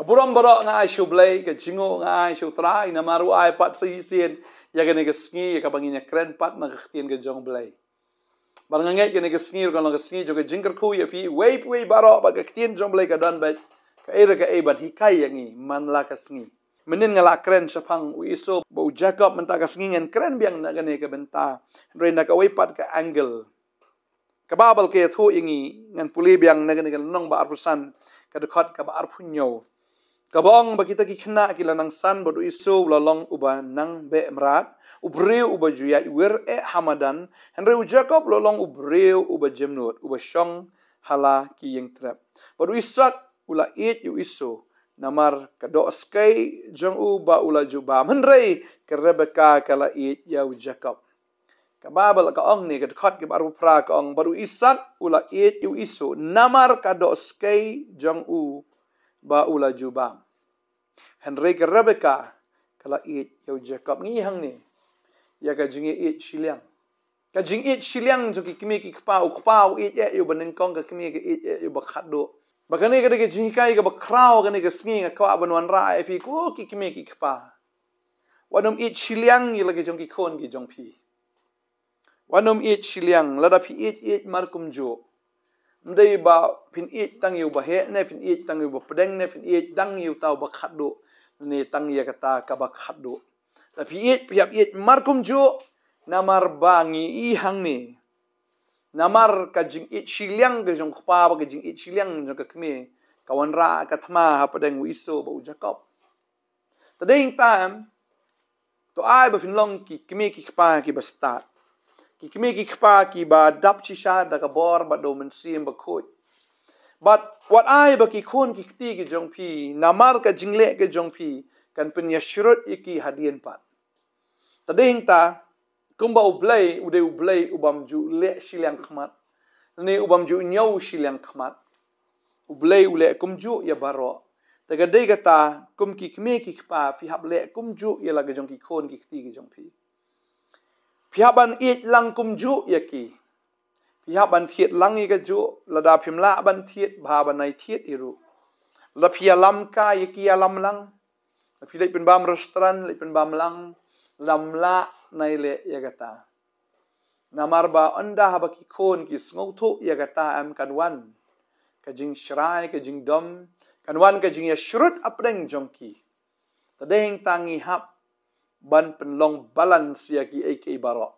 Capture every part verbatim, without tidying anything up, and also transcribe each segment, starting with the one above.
Ka burom baroh nga ai sha U Blei, ka jingnguh nga ai sha U Trai, namar u ai pat sa shisien ïa kane ka sngi, ïa kaba ngin ïa kren pat na ka ktien ka jong U Blei. Bad nga ngeit kane ka sngi ruh kan long ka sngi jong ka jingkyrkhu ïa phi, wei pa wei baroh, bad ka ktien jong U Blei ka don bad kaei re kaei ban hikai ïa ngi man la ka sngi. Mynnin nga la kren shaphang u Esau bad u Jakob, mynta ka sngi ngan kren biang na kane ka bynta, hynrei na kawei pat ka angle. Ka Baibl ka ïathuh ïa ngi, ngan pule biang na kane ka lynnong ba arphew san, ka dkhot kaba arphew hynñiew, kaba ong ba kita ki khynnah ki la nang san, bad u Esau u la long uba nang beh mrad, u briew uba ju ïaid wir eh ha madan, hynrei u Jakob u la long u briew uba jemnud, uba shong ha la ki ïing trep. Bad u Isaak u la ïeit ïa u Esau, namar ka doh skei jong u ba u la ju bam, hynrei ka Rebeka ka la ïeit ïa u Jakob. Ka Baibl ka ong ne, ka dkhot kaba arphew phra ka ong, bad u Isaak u la ïeit ïa u Esau namar ka doh skei jong u ba u la ju bam, hynrei ka Rebeka ka la ïeit ïa u Jakob. Ngi hangne ïa ka jingïeit shiliang. Ka jingïeit shiliang jong ki kmie ki kpa, u kpa u ïeit eh ïa uba nyngkong, ka kmie ka ïeit eh ïa uba khatduh. Ba kane ka dei ka jinghikai kaba khraw kane ka sngi, nga kwah ban wanrah ïa phi ko ki kmie ki kpa. Wat nym ïeit shiliang ïa la ki jong ki khun ki jong phi. Wat nym ïeit shiliang, lada phi ïeit, ïeit markumjuh. Ym dei ba phin ïeit tang ïa uba heh ne, phin ïeit tang ïa uba pdeng ne, phin ïeit tang ïa uta uba khatduh ne tang ïa kata kaba khatduh. Lada phi ïeit, phi hap ïeit markumjuh, namar ba ngi i hangne. Namar ka jingïeit shiliang ka jong u kpa bad ka jingïeit shiliang jong ka kmie ka wanrah ka thma hapdeng u Esau bad u Jakob. Te dei hangta em, to ai ba phin long ki kmie ki kpa kiba stad. Ki kmie ki kpa kiba dap shisha da ka bor bad da u Mynsiem Bakhuid. Bad wat ai ba ki khun ki kti ki jong phi, namar ka jingleh ka jong phi, kan pynïashrut ïa ki hadien pat. Te dei hangta, kumba U Blei u dei U Blei u bym ju leh shiliang khmat, ne u bym ju ñiew shiliang khmat. U Blei u leh kumjuh ïa baroh. Te ka dei kata, kum ki kmie ki kpa, phi hap leh kumjuh ïa la ki jong ki khun ki kti ki jong phi. Phi hap ban ïeit lang kumjuh ïa ki. Phi hap ban thied lang ïa kajuh, lada phim lah ban thied, bha ban nai thied hi ruh. Lada phi ïalam kai, ïa ki ïalam lang. Lada phi leit pynbam restaurant, leit pynbam lang, lada ym lah, nai leh ïa kata. Namar ba ynda haba ki khun ki sngewthuh ïa kata em, kan wan ka jingshrai, ka jingdom, kan wan ka jingïashrut hapdeng jong ki. Te dei hangta ngi hap ban pynlong balance ïa kiei kiei baroh.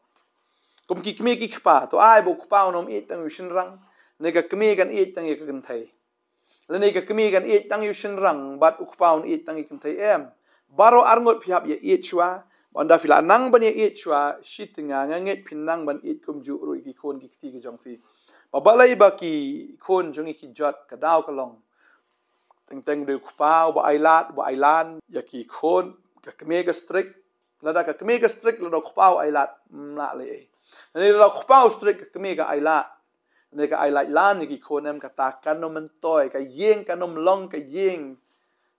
Kum ki kmie ki kpa, to ai ba u kpa un ym ïeit tang ïa u shynrang, ne ka kmie kan ïeit tang ïa ka kynthei. Lane ka kmie kan ïeit tang ïa u shynrang, bad u kpa un ïeit tang ïa ka kynthei em. Baroh arngut phi hap ïa ïeit shuwa, bad ynda phi la nang ban ïa ïeit shuwa, shi tnga nga ngeit phin nang ban ïeit kumjuh ruh ïa ki khun ki kti ki jong phi. Ba balei ba ki khun jong ngi ki jot, ka daw ka long. Teng teng dei u kpa uba ailad, uba ailan, ïa ki khun, ka kmie ka strict, lada ka kmie ka strict, lada u kpa u ailad, ym lah leh ei. Lane lada u kpa u strict, ka kmie ka ailad. Lane ka ailad lan ïa ki khun em, kata kan ym myntoi, ka ïing kan ym long ka ïing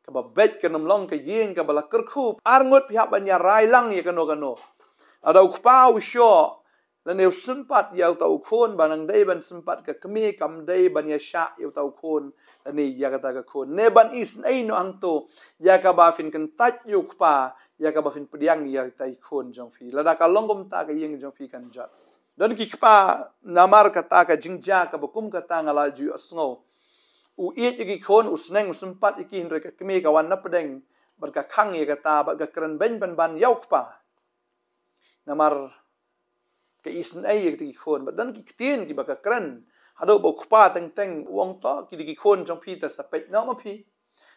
kaba beit, kan ym long ka ïing kaba la kyrkhu. Arngut phi hap ban ïa rai lang ïa kano kano. Lada u kpa u shoh, lane u sympat ïa uta u khun, ba nang dei ban sympat ka kmie, kam dei ban ïa shah ïa uta u khun, lane ïa kata ka khun. Ne ban isynei noh hangto, ïa kaba phin kyntait ïa u kpa, ïa kaba phin pdiang ïa uta i khun jong phi. Lada ka long kumta ka ïing jong phi kan jot. Don ki kpa namar kata ka jingjia kaba kum kata nga la ju ïohsngew. U ïeit ïa ki khun, u sneng, u sympat ïa ki, hynrei ka kmie ka wan na pdeng, bad ka khang ïa kata, bad ka kren beiñ pynban ïa u kpa. Namar ka isynei ïa kita ki khun, bad don ki ktien kiba ka kren haduh ba u kpa teng teng u ong to, ki dei ki khun jong phi, te sa peit noh ma phi.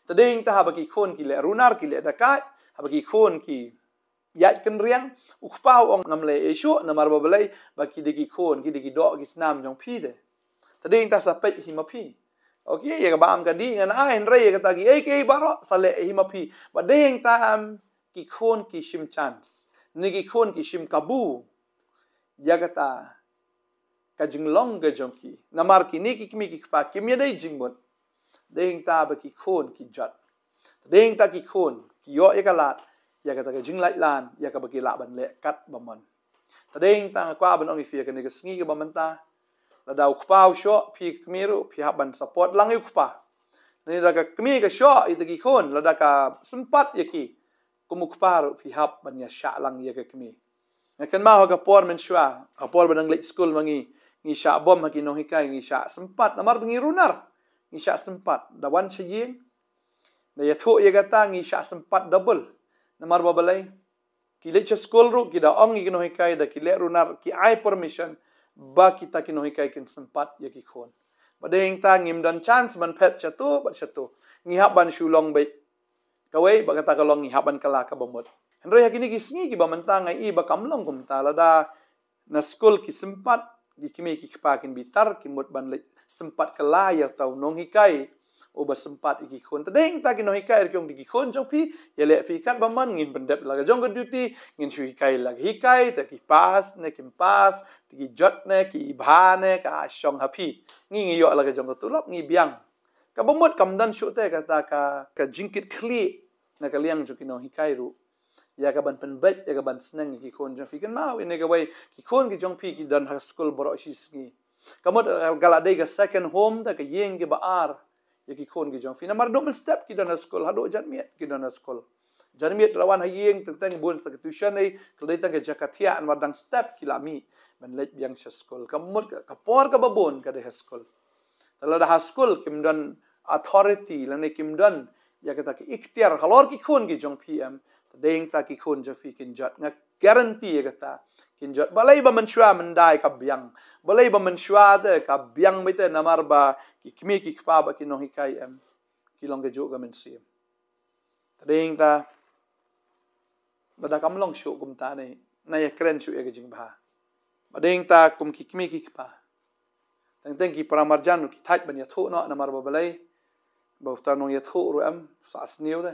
Te dei hangta haba ki khun ki leh runar, ki leh dakaid, haba ki khun ki ïaid kynriang, u kpa u ong ngam leh ei shuh, namar ba balei, ba ki dei ki khun, ki dei ki doh ki snam jong phi de. Te dei hangta sa peit hi ma phi. Okay, ïa ka bam ka dih ngan ai, hynrei ïa kata kiei kiei baroh sa leh hi ma phi. Bad dei hangta em, ki khun ki shim chance, ne ki khun ki shim kabu ïa kata ka jinglong ka jong ki. Namar kine ki kmie ki kpa kim ïadei jingmut. Dei hangta ba ki khun ki jot. Dei hangta ki khun ki ïoh ïa ka lad ïa kata ka jinglaitlan, ïa kaba ki lah ban leh katba mon. Te dei hangta nga kwah ban ong ïa phi ïa kane ka sngi kaba mynta, lada u kpa u shoh, phi ka kmie ruh phi hap ban support lang ïa u kpa. Lane lada ka kmie ka shoh ïa kita ki khun, lada ka sympat ïa ki, kum u kpa ruh phi hap ban ïa shah lang ïa ka kmie. Nga kynmaw ha ka por mynshuwa, ha por ba dang leit skul ma ngi, ngi shah bom ha ki nonghikai, ngi shah sympat namar ba ngi runar. Ngi shah sympat da wan sha ïing, da ïathuh ïa kata ngi shah sympat double. Namar ba balei? Ki leit sha skul ruh, ki da ong ïa ki nonghikai, da ki leh runar, ki ai permission ba kita ki nonghikai kin sympat ïa ki khun. Bad hangta ngim don chance ban phet shato bad shato. Ngi hap ban shu long beit kawei, bad kata ka long ngi hap ban kylla kaba mut. Hynrei ha kine ki sngi kiba mynta nga i ba kam long kumta, lada na skul ki sympat, ki kmie ki kpa kin bitar, ki mut ban leit sympat kylla ïa uta u nonghikai uba sympat ïa ki khun. Te dei hangta ki nonghikai ruh ki ong, te ki khun jong phi, ïaleh phi katba mon, ngin pyndep la ka jong ka duty, ngin shu hikai la ka hikai, te ki pass ne kim pass, te ki jot ne ki bha ne, ka shong ha phi. Ngi, ngi ïoh la ka jong ka tulop, ngi biang. Kaba mut kam don shuh te kata ka, ka jingkitkhlieh na ka liang jong ki nonghikai ruh ïa ka ban pynbeit, ïa ka ban sneng ïa ki khun jong phi. Kynmaw ïa kane kawei, ki khun ki jong phi ki don ha skul baroh shi sngi. Ka mut ka la dei ka second home, da ka ïing kaba ar ïa ki khun ki jong phi. Namar haduh mynstep ki don ha skul, haduh janmiet ki don ha skul. Janmiet la wan ha ïing, teng teng bun sa ka tuition ei, ka la dei tang ka jaka thiah, namar dang step ki la mih ban leit biang sha skul. Ka mut ka, ka por kaba bun ka dei ha skul. Te lada ha skul kim don authority lane kim don ïa kata ka iktiar halor ki khun ki jong phi em, te dei hangta ki khun jong phi kin jot. Nga guarantee ïa kata, kin jot. Balei ba mynshuwa myndai ka biang? Balei ba mynshuwa te ka biang beit te? Namar ba ki kmie ki kpa bad ki nonghikai em, ki long kajuh ka mynsiem. Te dei hangta lada kam long shuh kumta ne, na ïakren shuh ïa ka jingbha. Bad dei hangta kum ki kmie ki kpa, teng teng ki para marjan ki thait ban ïathuh noh, namar ba balei? Ba uta u nongïathuh ruh em, u sah sniew te.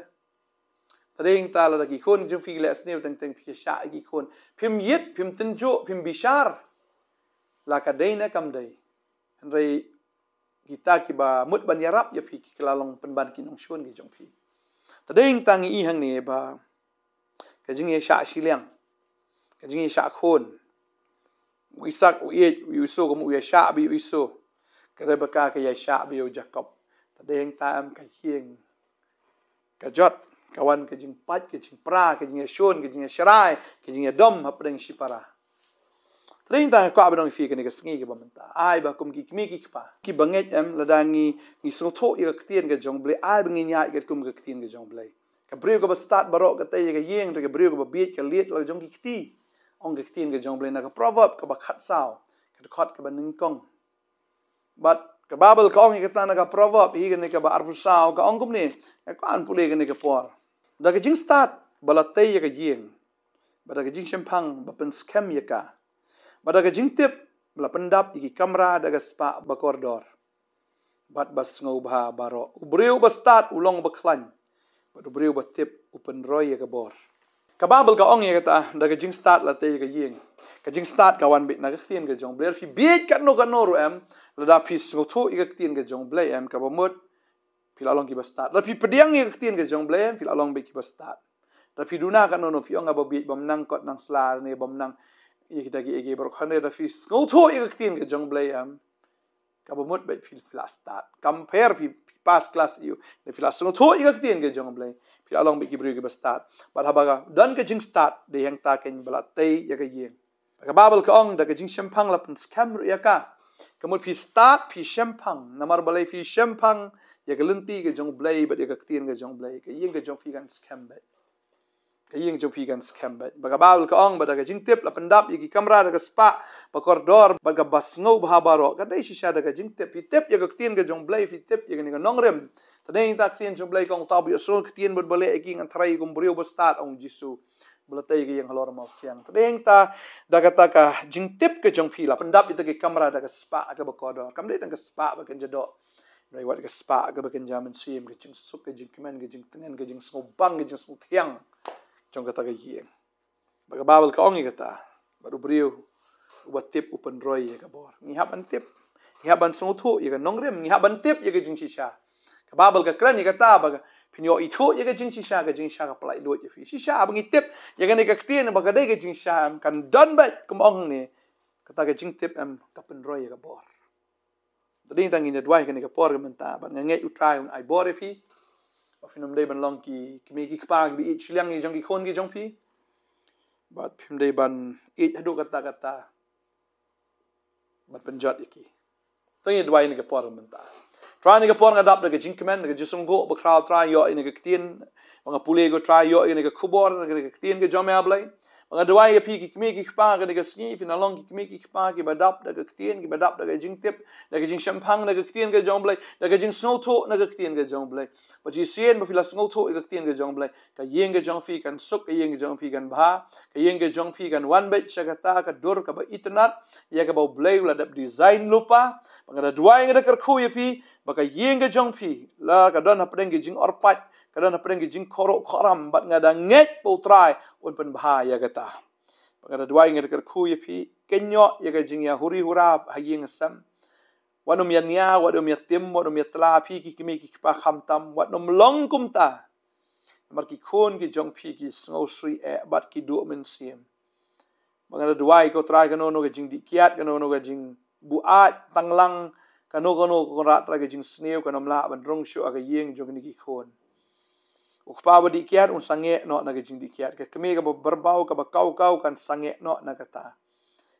Te dei hangta lada ki khun jong phi ki leh sniew, teng teng phi ïa shah ïa ki khun. Phim ïit, phim tynjuh, phim bishar. La ka dei ne kam dei? Hynrei kita kiba mut ban ïarap ïa phi ki la long pynban ki nongshun ki jong phi. Te dei hangta ngi i hangne ba ka jingïashah shiliang, ka jingïashah khun. U Isak u ïeit, u ïoh u Esau, kum u ïashah beit ïa u Esau. Ka Rebeka ka ïashah beit ïa u Jakob. Te dei hangta em ka ïing ka jot, ka wan ka jingpait, ka jingpra, ka jingïashun, ka jingïashrai, ka jingïadom hapdeng shipara. Te dei hangta nga kwah ban ong ïa phi kane ka sngi kaba mynta, ai ba kum ki kmie ki kpa kiba ngeit em, lada ngi, ngi sngewthuh ïa ka ktien ka jong U Blei, ai ba ngin ïaid katkum ka ktien ka jong U Blei. Ka briew kaba stad baroh ka tei ïa ka ïing, ka briew kaba bieit ka lied la jong ki kti, ong ka ktien ka jong U Blei na ka Proverb kaba khatsaw, ka dkhot kaba nyngkong. Bad ka Baibl ka ong ïa kata na ka Proverb, hi kane kaba arphew saw, ka ong kumne, nga kwah ban pule kane ka por. Da ka jingstad ba la tei ïa ka ïing, bad da ka jingshemphang ba pynskhem ïa ka, bad da ka jingtip ba la pyndap ïa ki kamra da ka spah ba kordor, bad ba sngewbha baroh. U briew ba stad u long ba khlaiñ, bad u briew ba tip u pynroi ïa ka bor. Ka Baibl ka ong ïa kata, da ka jingstad la tei ïa ka ïing. Ka jingstad ka wan beit na ka ktien ka jong U Blei. Phi bieit katno katno ruh em, lada phi sngewthuh ïa ka ktien ka jong U Blei em, kaba mut phi la long kiba stad. Lada phi pdiang ïa ka ktien ka jong U Blei em, phi la long beit kiba stad. Lada phi duna katno katno, phi ong nga ba bieit, bym nang kot nang sla ne bym nang ïa kita kiei kiei baroh, hynrei lada phi sngewthuh ïa ka ktien ka jong U Blei em, kaba mut beit phi, phi la stad. Kam pher phi, phi pass class ïa u, lada phi la sngewthuh ïa ka ktien ka jong U Blei, phi la long beit ki briew kiba stad. Bad haba ka don ka jingstad, dei hangta keiñ ba la tei ïa ka ïing. Ka Baibl ka ong, da ka jingshemphang la pynskhem ruh ïa ka. Ka mut phi stad, phi shemphang. Namar balei? Phi shemphang ïa ka lynti ka jong U Blei bad ïa ka ktien ka jong U Blei, ka ïing ka jong phi kan skhem beit. Ka ïing jong phi kan skhem beit. Bad ka Baibl ka ong, bad da ka jingtip la pyndap ïa ki kamra da ka spah ba kordor, bad kaba sngewbha baroh ka dei shisha da ka jingtip. Phi tip ïa ka ktien ka jong U Blei, phi tip ïa kane ka nongrim. Te dei hangta ka ktien jong U Blei ka ong, uta uba ïohsngew ka ktien bad uba leh ïa ki, ngan tharai ïa u kum u briew ba stad, ong U Jisu. Ba la tei ïa ka ïing halor mawsiang. Te dei hangta, da kata ka jingtip ka jong phi la pyndap ïa kita ki kamra da ka spah kaba kordor. Kam dei tang ka spah ba kynja doh, hynrei wat ka spah kaba kynja mynsiem, ka jingsuk, ka jingkmen, ka jingtngen, ka jingsngewbang, ka jingsngewthiang jong kata ka ïing. Bad ka Baibl ka ong ïa kata, bad u briew uba tip u pynroi ïa ka bor. Ngi hap ban tip, ngi hap ban sngewthuh ïa ka nongrim, ngi hap ban tip ïa ka jingshisha. Ka Baibl ka kren ïa kata ba ka, phin ïoh ithuh ïa ka jingshisha, ka jingshisha ka pyllait luid ïa phi. Shisha haba ngi tip ïa kane ka ktien ba ka dei ka jingshisha em, kan don beit, kum ong hangne, kata ka jingtip em ka pynroi ïa ka bor. Te dei tang ngin ïa duwai kane ka por ka mynta, bad nga ngeit U Trai un ai bor ïa phi. Ba phin ym dei ban long ki kmie ki kpa kiba ïeit shiliang ïa jong ki khun ki jong phi. Bad phim dei ban ïeit haduh katta katta ban pynjot ïa ki. To ngin duwai ïa kane ka por mynta. Trai, ïa kane ka por nga dap da ka jingkmen, da ka jingsngewthuh ba U Trai, ïoh ïa kane ka ktien. Ba nga pule, ko Trai, ïoh ïa kane ka khubor, ïa kane ka ktien ka jong me, A Blei. Ba nga duwai ïa phi ki kmie ki kpa kane ka sngi, phin long ki kmie ki kpa kiba dap da ka ktien, kiba dap da ka jingtip, da ka jingshemphang na ka ktien ka jong U Blei, da ka jingsngewthuh na ka ktien ka jong U Blei. Ba shisien ba phi la sngewthuh ïa ka ktien ka jong U Blei, ka ïing ka jong phi kan suk, ka ïing ka jong phi kan bha, ka ïing ka jong phi kan wan beit sha kata ka dur kaba itynnad, ïa kaba U Blei u la dep design lypa. Ba nga da duwai, nga da kyrkhu ïa phi, ba ka ïing ka jong phi, la ka don hapdeng ki jingorpait, ka don hapdeng ki jingkhuruh khuram, bad nga da ngeit ba U Trai un pynbha ïa kata. Ba nga da duwai, nga da kyrkhu ïa phi, kynnoh ïa ka jingïahuri hura ha ïing ha sem. Wat nym ïa nia, wat nym ïa tim, wat nym ïa tla, phi ki kmie ki kpa khamtam, wat nym long kumta. Namar ki khun ki jong phi ki sngewsih eh bad ki duh mynsiem. Ba nga da duwai, ko Trai, kano kano ka jingdih kiad, kano kano ka jingbuaid tanglang, kano kano, ko Trai, ka jingsniew kan ym lah ban rung shuh ha ka ïing jong kine ki khun. U kpa ba dih kiad un sangeh noh na ka jingdih kiad. Ka kmie kaba barbaw, kaba kaw kaw, kan sangeh noh na kata.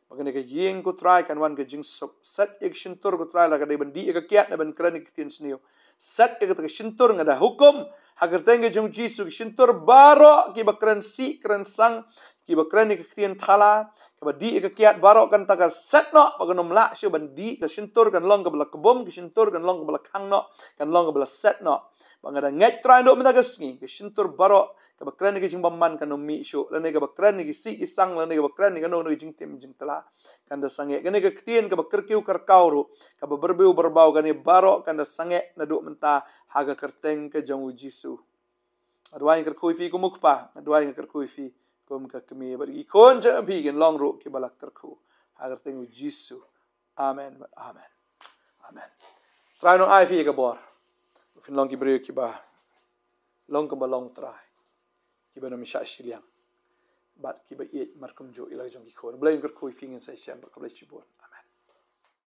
Ba kane ka ïing, ko Trai, kan wan ka jingsuk. Set ïa ka shyntur, ko Trai, la ka dei ban dih ïa ka kiad ne ban kren ïa ka ktien sniew. Set ïa kata ka shyntur, nga da hukum ha ka kyrteng ka jong U Jisu, ka shyntur baroh kiba kren sih kren sang, kiba kren ïa ka ktien thala, kaba dih ïa ka kiad baroh kan ta ka set noh, ba kan ym lah shuh ban dih. Ka shyntur kan long kaba la kbum, ka shyntur kan long kaba la khang noh, kan long kaba la set noh. Ba nga da ngeit, Trai, naduh mynta ka sngi, ka shyntur baroh kaba kren ïa ka jingbymman kan ym mih shuh, lane kaba kren ïa ki sih ki sang, lane kaba kren ïa kano kano ka jingtim jingtla, kan da sangeh. Kane ka ktien kaba kyrkiew kyrkaw ruh, kaba barbiw barbaw, kane baroh kan da sangeh naduh mynta ha ka kyrteng ka jong U Jisu. Nga duwai, nga kyrkhu ïa phi kum u kpa, nga duwai, nga kyrkhu ïa phi kum ka kmie, bad ki khun jong phi kin long ruh kiba la kyrkhu. Ha ka kyrteng U Jisu. Amen, amen, amen. Trai un ai ïa phi ka bor. Phin long ki briew kiba long kumba long U Trai, kiba nym shah shiliang, bad kiba ïeit markumjuh ïa la ka jong ki khun. Blei un kyrkhu ïa phi, ngin sa ïashem, bad khublei shibun.